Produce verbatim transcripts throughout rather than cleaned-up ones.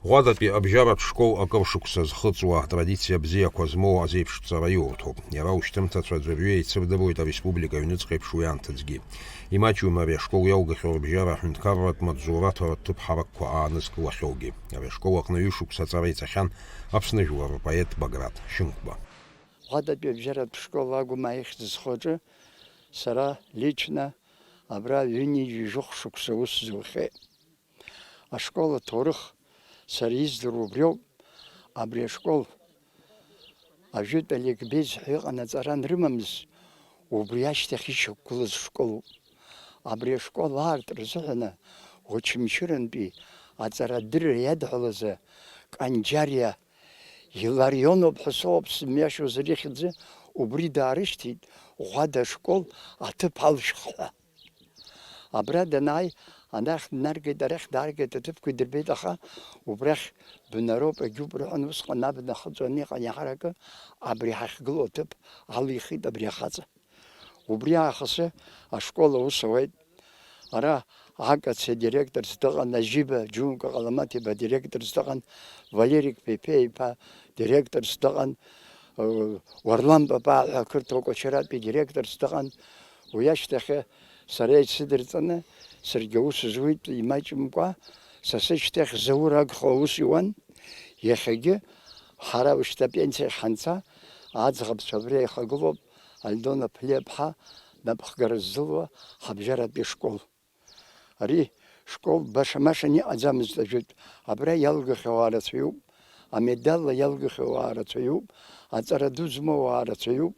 Ӷәадатәи абжьаратә школ акыр шықәса зхыҵуа, атрадициа бзиақәа змоу азеиԥшҵара иурҭоуп. Иара ушьҭымҭацәа аӡәырҩы еицырдыруеит ареспублика аҩныҵҟа еиԥш уи анҭыҵгьы. Имаҷҩым ари ашкол иалгахьоу рыбжьара аҳәынҭқарратә маҵзураҭаратә ҭыԥ ҳаракқәа аанызкылахьоугьы. Ари ашкол аҟны ҩышықәса аҵара иҵахьан Аԥсны жәлар рпоет Баграт Шьынқәба. Ӷәадатәи абжьаратә школ Агәмаа ихьӡ зху аҿы сара лично абра ҩынҩажәи жәохә шықәса аус зухьеит. Ашкол аҭоурых сара издыруа убриоуп. Абри ашкол ажәытә Олег Беӡ ҳәа иҟан аҵара анрымамыз, убри ашьҭахь ишьақәгылаз школуп. Абри ашкол аартра азыҳәаны Очамчырантәи аҵарадырра иадҳәалаз Канџьариа Иларионоуп ҳәа соуп сымҩашьозар ихьӡы, убри даарышьҭит, Ӷәада ашкол аҭыԥ алшәх ҳәа. Абра данааи, анахь днаргеит, арахь дааргеит, аҭыԥқәа идырбеит, аха убрахь бнароуп, егьуп рҳәан, усҟан абна ахыҵәаны иҟан иаҳаракы, абри ҳахьгылоу аҭыԥ алихит абри ахаҵа. Убри аахысы ашкол аус ауеит. Ара Акациа директорс дыҟан, Ажьиба Џьумка Ҟаламаҭ-иԥа директорс дыҟан, Валерик Ԥеԥеиԥа директорс дыҟан, Уарлам Папаа ҳәа ақырҭуа Кәачаратәи директорс дыҟан. Уи ашьҭахьы сара исыдырҵаны, саргьы аус зуит имаҷымкәа, са сышьҭахь Заур Агхо аус иуан. Иахьагьы ҳара ушьҭа апенсиахь ҳанца, аӡӷабцәа абри еихагылоуп, Альдона Ԥлиаԥҳа напхгара ззылуа ҳабжьаратәи ашкол. Ари школ баша-машан иҟаӡамызт ажәытә. Абра иалгахьоу ауаа рацәаҩуп, амедалла иалгахьоу ауаа рацәаҩуп, аҵара ду змоу ауаа рацәаҩуп,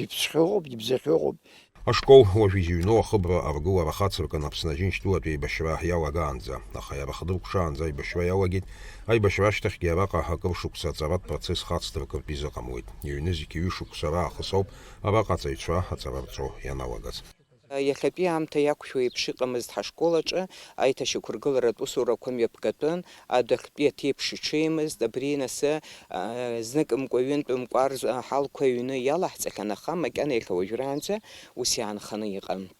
иԥсхьоу ыҟоуп, ибзахьоу ыҟоуп. Ашкол уажә изыҩноу ахыбра аргылара хацыркын Аԥсны Аџьынџьтәылатә еибашьра иалагаанӡа, аха иара хадыркәшаанӡа аибашьра иалагеит, аибашьра ашьҭахьгьы араҟа акыр шықәса аҵаратә процесс хацдыркыртә изыҟамлеит. Иҩнызқьи ҩышықәса раахыс ауп араҟа аҵаҩцәа аҵара рҵо ианалагаз. Иахьатәи аамҭа иақәшәо еиԥш иҟамызт ҳашкол аҿы, аиҭашьақәыргыларатә усурақәа мҩаԥгатәын, адәахьтәи аҭеиԥш иҽеимызт, абри нас, а, зныкымкәа, ҩынтәымкәа арзу-, аҳалқәа аҩны иалаҳҵахьан, аха макьана иахьа уажәраанӡа ус иаанханы иҟан.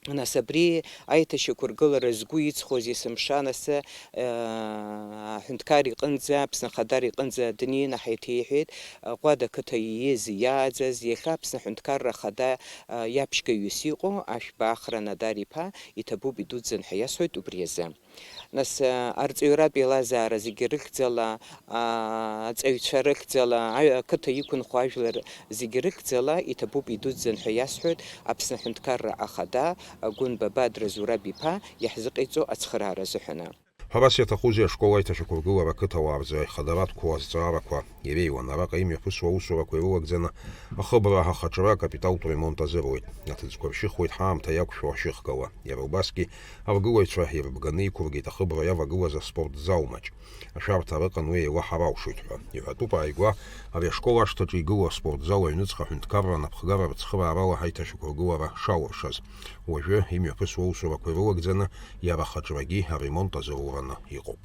Нас абри аиҭашьақәыргылара згәы иҵхоз есымша нас, а, аҳәынҭқар иҟынӡа, Аԥсны Ахадара иҟынӡа днеины ҳаиҭеиҳәеит, Ҟәада ақыҭа ииз, иааӡаз, иахьа Аԥсны Аҳәынҭқарра Ахада, а, иаԥшьгаҩыс иҟоу Ашәба Ахра Надар-иԥа иҭабуп, идуӡӡан ҳәа иасҳәоит убри азы. Нас, а, арҵаҩратә еилазаара зегьы рыхьӡала, а, аҵаҩцәа рыхьӡала, аҩ-, ақыҭа иқәынхо ажәлар зегьы рыхьӡала иҭабуп, идуӡӡан ҳәа иасҳәоит Аԥсны Аҳәынҭқарра Ахада, а, Гәынба Бадра Зураб-иԥа иаҳзыҟаиҵо ацхыраара азыҳәаны. Ҳәарас иаҭахузеи ашкол аиҭашьақәыргылара ақыҭауаа рзы аихадаратәқәоу азҵаарақәа иреиуан. Араҟа имҩаԥысуа аусурақәа ирылагӡаны ахыбра ахаҿра акапиталтә ремонт азыруеит. Аҭыӡқәа ршьыхуеит ҳаамҭа иақәшәо ашьыхгала. Иара убасгьы аргылаҩцәа ирыбганы иқәыргеит ахыбра иавагылаз аспорт зал маҷ. Ашәарҭа рыҟан уи еилаҳар алшоит ҳәа. Иҳәатәуп ааигәа ари ашкол ашҭаҿы игылоу аспорт зал аҩныҵҟа аҳәынҭқарра анапхгара рыцхыраарала ҳаиҭашьақәыргылара шалыршаз. Уажәы имҩаԥысуа аусурақәа ирылагӡаны иара ахаҿрагьы аремонт азы рураны иҟоуп.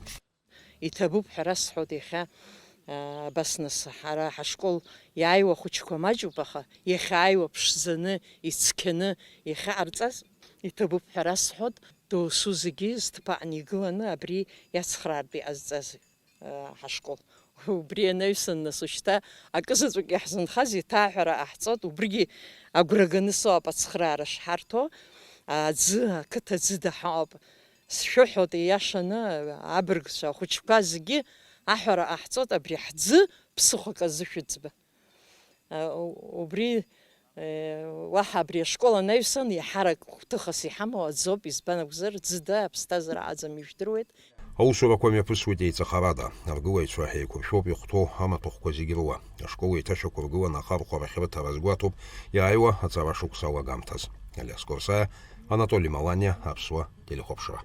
Иҭабуп ҳәа расҳәоит иахьа, аа, абас нас ҳара ҳашкол иааиуа ахәыҷқәа маҷуп, аха иахьааиуа ԥшӡаны, ицқьаны иахьаҟарҵаз иҭабуп ҳәа расҳәоит, досу зегьы зҭыԥаҟны игыланы абри иацхраартә иҟазҵаз, аа, ҳашкол. Убри анаҩсан, нас, ушьҭа акы заҵәык иаҳзынхаз иҭааҳәара ҟаҳҵоит, убригьы агәра ганы соуп ацхраара шҳарҭо, аӡы, ақыҭа аӡы даҳауп. Сшәыҳәоит, ииашаны, абыргцәа, ахәыҷқәа зегьы аҳәара ҟаҳҵоит, абри ҳӡы ԥсыхәак азышәыӡба. Убри, уаҳа абри ашкол анаҩсан, иаҳарак гәҭыхас иҳамоу аӡоуп, избан акәзар, ӡыда аԥсҭазаара аӡам, ижәдыруеит. Аусурақәа мҩаԥысуеит еиҵахарада, аргылаҩцәа еиқәыршәоуп ихәҭоу амаҭәахәқәа зегьы рыла. Ашкол еиҭашьақәыргыланы ахархәарахь рыҭара азгәаҭоуп иааиуа аҵара шықәса алагамҭаз. Алиас Корсаиа, Анатоли Маланиа, Аԥсуа телехәаԥшра.